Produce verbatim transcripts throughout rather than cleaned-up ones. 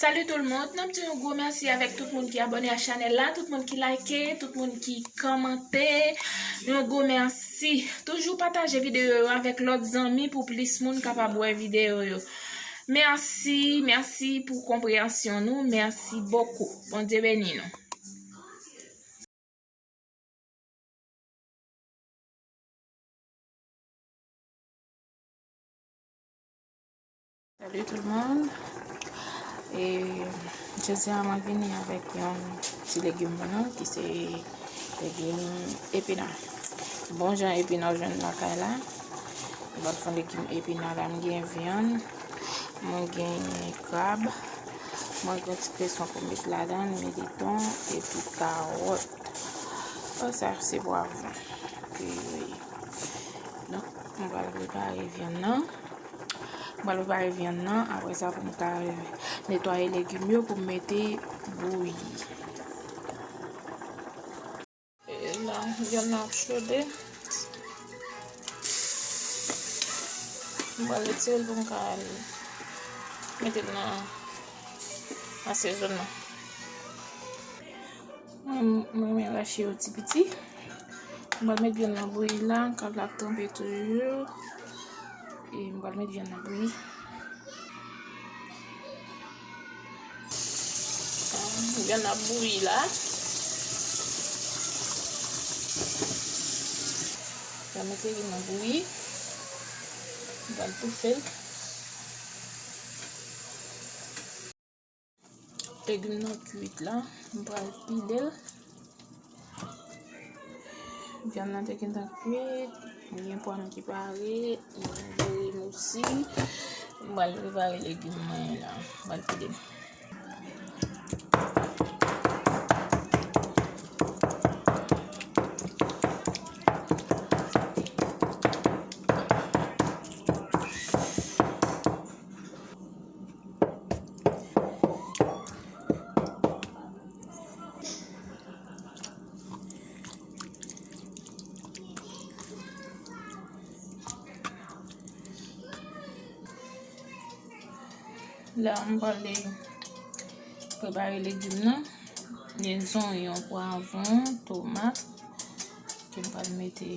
Salut tout le monde, n ap di yon gwo mèsi avèk tout moun ki abòne a chanèl la, tout moun ki like, tout moun ki kòmante. Yon gwo mèsi. Toujou pataje videyo yo avèk lòt zanmi pou plis moun kapab wè videyo yo. Mèsi, mèsi pou konpreyansyon nou. Mèsi bokou. Bondye beni nou. Salut tout le monde. E jodi a mwen vini avèk yon ti legim pou nou ki se legim epina. Bon jan epina w jwenn lakay la. Mwen fè legim epina la, m gen vyann, mwen gen krab, mwen gen ti kweson pou met ladan, mete ton epi kawòt. Oh, sa se pwavwon. Wi, wi. Donk, mwen pral prepare vyann nan. Mwen pral prepare vyann nan. Apre sa, pou m ka netwaye legim yo, pou m mete bouyi. E la, vyann nan ap chode. Mwen pral retire l pou m ka al mete l nan asezonman. Mwen, mwen renmen rache yo ti piti. Mwen pral met vyann nan bouyi la, kab la ap tranpe toujou. E mwen pral met vyann nan bouyi. Vyann nan ap bouyi la. Mwen met legim nan bouyi. Mwen pral toufe l. Legim nan kwit la, m pral pile l. Vyann nan te gentan kwit, m gen pwa m ki pare, m gen diri m osi. M pral prepare legim mwen la, m pral pile l. La, m pral prepare legim nan. Gen zonyon, pwavwon, tomat. Ke m pral mete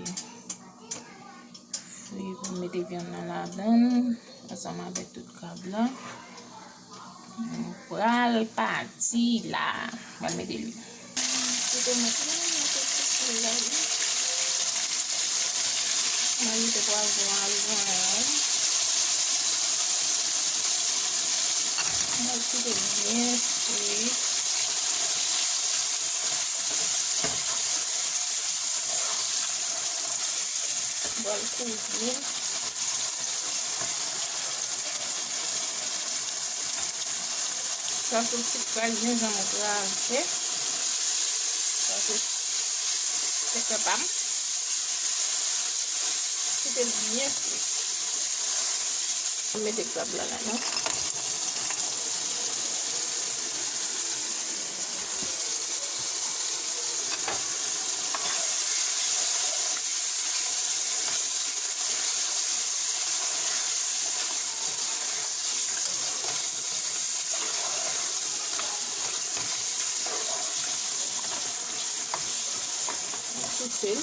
fwi pou m mete vyann nan ladan l, ansanm avèk tout krab la. M pral pati la. M pral mete lwil. Ti tomat la, mete tout lwil la, wi. M ajoute pwavwon ak zonyon an. M pral kite l byen fri. M pral kouvri l. Sa se ti kras jenjanm ou kraze. Sa se sekrè pa m. Kite l byen fri. Mete krab la ladan. Toufe l.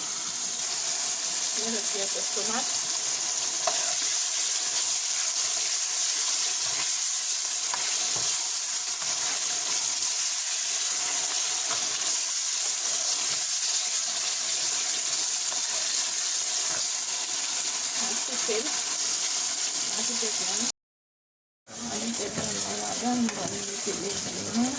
Mwen fè ti sòs tomat. Mwen toufe l. Mwen toufe l. Ajoute vyann nan ladan, m pral mete legim nan.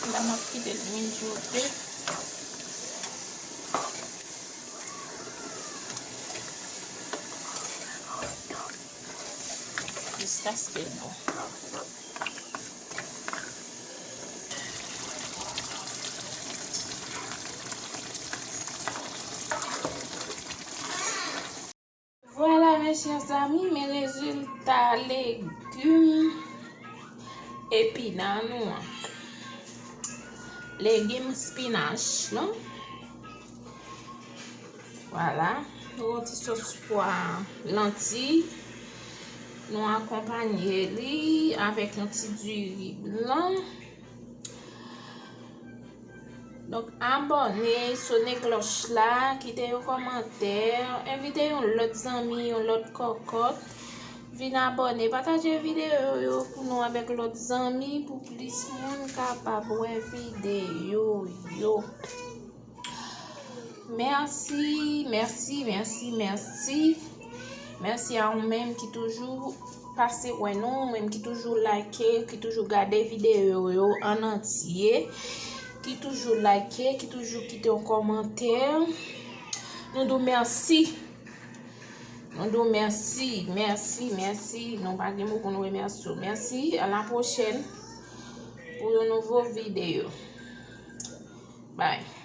La, m ap kite l mijote jiskaske l bon. Chèzami, men rezilta legim epina nou an. Legim spinach lan. Vwala. Nou yon ti sos pwa lanti. Nou akonpanye li avèk yon ti diri blan. Donk, abòne, sone klòch la, kite yon kòmantè, envite yon lòt zanmi, yon lòt kòkòt. Vin abòne, pataje videyo yo pou nou avèk lòt zanmi, pou plis moun kapab wè videyo yo. Mèsi, mèsi, mèsi, mèsi. Mèsi a ou menm ki toujou pase wè nou, ou menm ki toujou like, ki toujou gade videyo yo an antye, ki toujou like, ki toujou kite yon kòmantè. Nou di w mèsi. Nou di w mèsi, mèsi, mèsi. Nou pa gen mo pou nou remèsye w. Mèsi, a la pwochèn pou yon nouvo videyo. Bye.